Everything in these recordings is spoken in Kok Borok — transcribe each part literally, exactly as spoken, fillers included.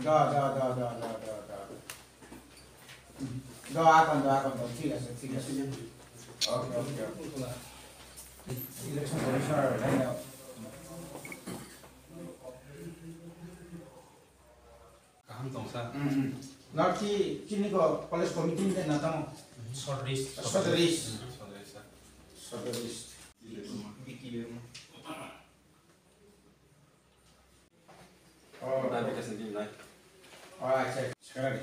Da, da, da, da, da, da, da. Da, akon, da, akon, da, ঠিক আছে, ঠিক আছে। Okay, okay, okay. Election Commissioner, right now. Kaham tong sa. Laki, chini ko college committee ni na tamo? Short list. Short list. Short list. Short list. Oh. Notification di nai. Oh, acha, acha. Sekali.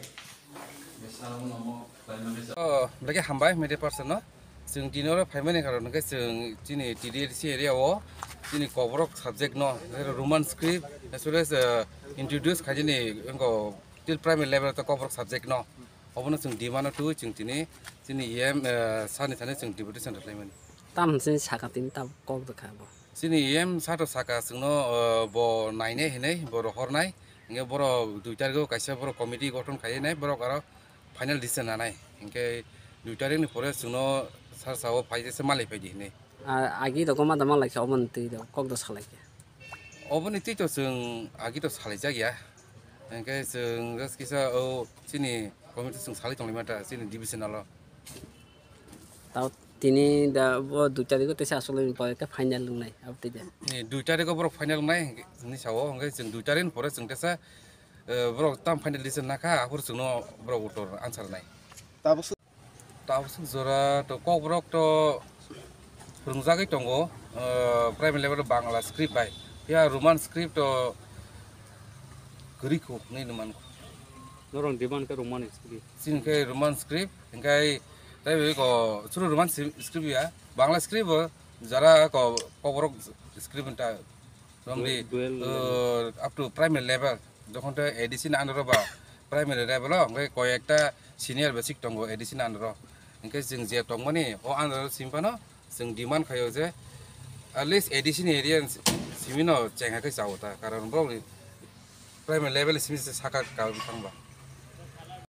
Biasa mo nomo, lain mo biasa. Oh, belai khe hambai media person no. Chwng tini oro phaimani karon hwnkhe chwng chini T D L C area o chini Kokborok subject no, Roman script, as well as, uh, introduce khaijani wngkha till primary level to Kokborok subject no. Obono chwng demand o twi chwng tini chini E M, uh, sir ni thani chwng deputation rwlaimani. Tam hwnwi saka tini tam kok dokha bo. Chini E M sir to saka chwngno, uh, bo nainai hinwi bo rohornai. Hwnkhe borok dui tarikh o kaisa borok committee gothon khainai, borok aro final decision nanai. Hwnkhe dui tarikh ni pore chwngno sir sao phai se malai phaidi hinwi. A, agi rok ma da malai kha, obo ni twi rok kok do salai kha. Obo ni twi to chwng agi to salai jak ya. Hwnkhe chwng just kisa o chini committee chwng salai tonglaima ta chini divisional o. Tao tini da bo dui tarikh o teisa aswk bai pore khe final wngnai, abo twi da. Ni dui tarikh o borok final wngnai hinwi sao, hwnkhe chwng dui tarikh ni pore chwng teisa, eh, borok tam final decision nakha, aphuru chwngno borok uttor answer nai. Tabuk su- Tabuk suk jora to Kokborok to phwrwngjagwi tongo, eh, primary level o Bangla script bai. Phiya Roman script to kwrwi kho hinwi numan. Norok demand khe Roman script. Chini khe Roman script, hingkai tei bai ko chwrwi Roman si-, script ya, Bangla script bo jara ko Kokborok script ta romdi, dual, uh, up to primary level, jokhon te A D C ni under o ba primary level o, hingkai koi ekta senior basic tongo A D C ni under o, hingkai chwng je tongmani o under o simi phano chwng demand khaio je at least A D C ni area simi no chengha khe chao ta, karon borok ni primary level simi se saka ka thangba.